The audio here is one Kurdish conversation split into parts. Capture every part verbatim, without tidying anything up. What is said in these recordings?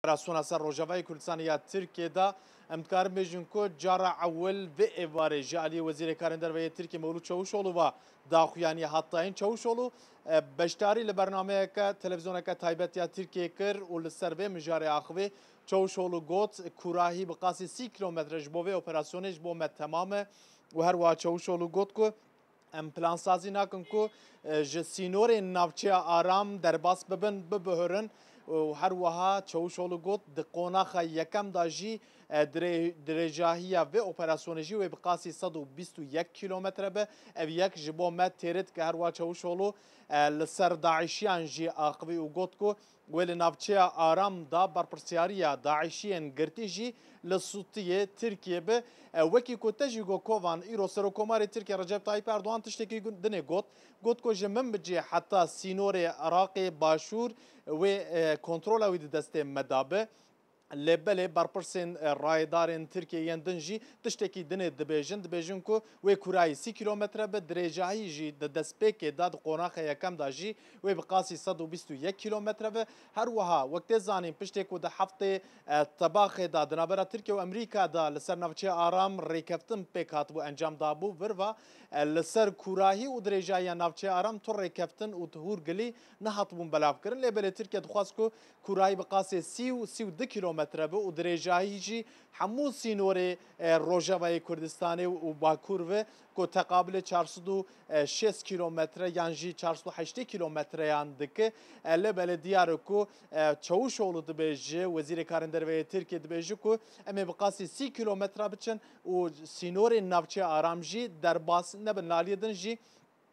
Operasyona ser Rojavayê Kurdistanê ya Tirkiyê de em dikarin bêjin ku cara ewil vê êvarê ji aliyê Wezîrê Karên Derve yê Tirkiyê Mewlûd Çavuşoğlu ve daxuyaniye hat dayîn. Çavuşoğlu, e, beşdarî li bernameyeke televîzyoneke taybet ya Tirkiyê kir û li ser vê mijarê axivî. Çavuşoğlu got, kûrahî bi qasî sî kîlometre ji bo vê operasyonê ji bo me temam e û her wiha Çavuşoğlu got ku em plansazî nakin ku, e, ji sînorên navçeya Aram derbas bibin, bibihirin. Û her wiha Çavuşoğlu got, di qonaxa yekem de jî, e, dire-, dirêjahiya vê operasyonê jî wê bi qasî sed û bîst û yek kîlometre be. Ev yek ji bo me têr dike. Her wiha Çavuşoğlu, e, li ser DAIŞiyan jî axivî û got ku wê li navçeya Aram de berpirsyariya DAIŞiyên girtî jî li sûtiyê Tirkiyê be. E, wekî ku te jî got Kovan, îro Serokkomarê Tirkiyê Recep Tayyip Erdogan tiştekî din ê got. Got ku ji min bicî heta sînorê Iraqê Başûr wê, e, kontrola wî di destê me de be. Lê belê berpirsên, e, rayedarên Tirkiyê yên din jî tiştekî din ê dibêjin. Dibêjin ku wê kûrayî sî kîlometre be, dirêjahî jî di destpêkê de di qonaxa yekem de jî wê bi qasî sed û bîst û yek kîlometre be. Her wiha wek tê zanîn piştê ku di heftê, e, Tebaxê de di navbera Tirkiye û Amerîka de li ser navçeya Aram rêkeftin pêk hatibû encam dabû, vir ve, e, li ser kûrahî û dirêjahiya navçeya Aram tu rêkeftin û tu hûrgilî nehatibûn belavkirin. Lê belê Tirkiye dixwest ku kûrayî bi qasê sî û sî û du kîlometre be û dirêjahî jî hemû sînorê, e, Rojavayê Kurdistanê û Bakur ve ku teqabilê çar sed û şêst kîlometre yan jî çar sed û heştê kîlometreyan dike. E, lê belê diyar e ku, e, Çavuşoğlu dibêje, Wezîrê Karên Derve yê Tirkiyê dibêje ku em ê bi qasî sî kîlometre biçin û sînorên navçeya Aram jî derbas nebin. Li aliyê din jî,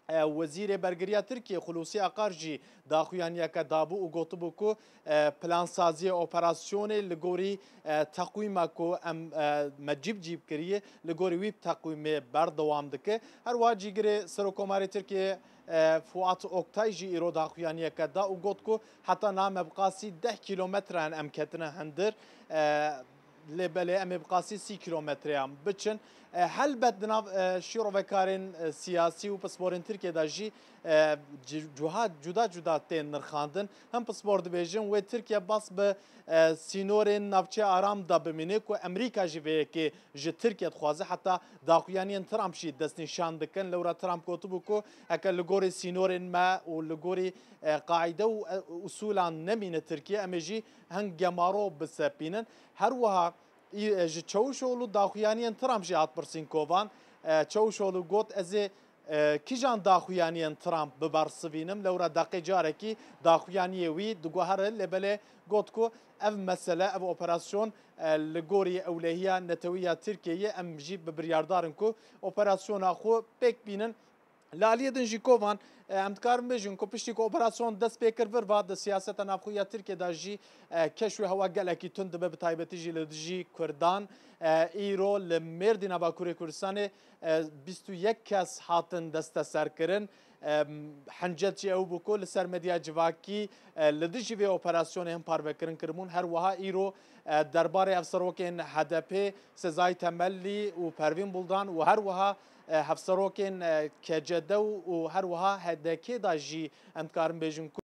e, Wezîrê Bergiriya Tirkiyê Xulûsî Akar jî daxuyaniyeke dabû û gotibû ku, e, plansaziyê operasyonê li gorî, e, teqwîma ku em, e, me cîb cîb kiriye, li gorî wî teqwîmê berdewam dike. Her wiha cîgirê Serokkomarê Tirkiyê, e, Fuat Oktay jî îro daxuyaniyeke da û got ku heta niha me bi qasî deh kîlometreyan em ketine hundir. E, Lê belê em ê bi qasî sî kîlometreyan biçin. E, helbet di nav, e, şîrovekarên, e, siyasî û pisporên Tirkiye de jî, e, ci-, cuha cuda cuda tên nirxandin. Hin pispor dibêjin wê Tirkiye bas bi, e, sînorên navçeya Aram de bimîne ku Amerîka jî vê yekê ji Tirkiye dixwaze. Heta daxuyaniyên Trump jî destnîşan dikin. Lewra Trump gotibû ku heke li gorî sînorên me û li gorî, e, qaîde û, e, usûlan nemîne Tirkiye, em ê jî hin gemaro bisepînin. Her wiha Î-, e, ji Çavuşoğlu daxuyaniyên Trump jî hat pirsîn Kovan. E, Çavuşoğlu got, ez ê, e, kîjan daxuyaniyên Trump bibersivînim? Lewra deqê carekî daxuyaniyê wî diguhere, lê belê got ku ev mesele, ev operasyon, e, li gorî ewlehiya netewî ya Tirkiyeyê, em jî bi biryardar in ku operasyona xwe pêk bînin. Li aliyê din jî Kovan, e, em dikarin bêjin ku piştî ku operasyon dest pê kir vir va di siyaseta navxwe ya Tirkiye de jî, e, keş û hewa gelekî tund dibe, bi taybetî jî li dijî Kurdan. E, îro li Mêrdîna Bakurê Kurdistanê, e, bîst û yek kes hatin desteserkirin. E, Hincet jî ew bû ku li ser medya civakî, e, li dijî vê operasyonê hin parvekirin kiribûn. Her wiha îro, e, derbarê hevserokên H D P Sezai Temelli û Pervîn Buldan û her wiha e, hevserokên, e, K C D û, û her wiha H D K de jî em dikarin bêjin ku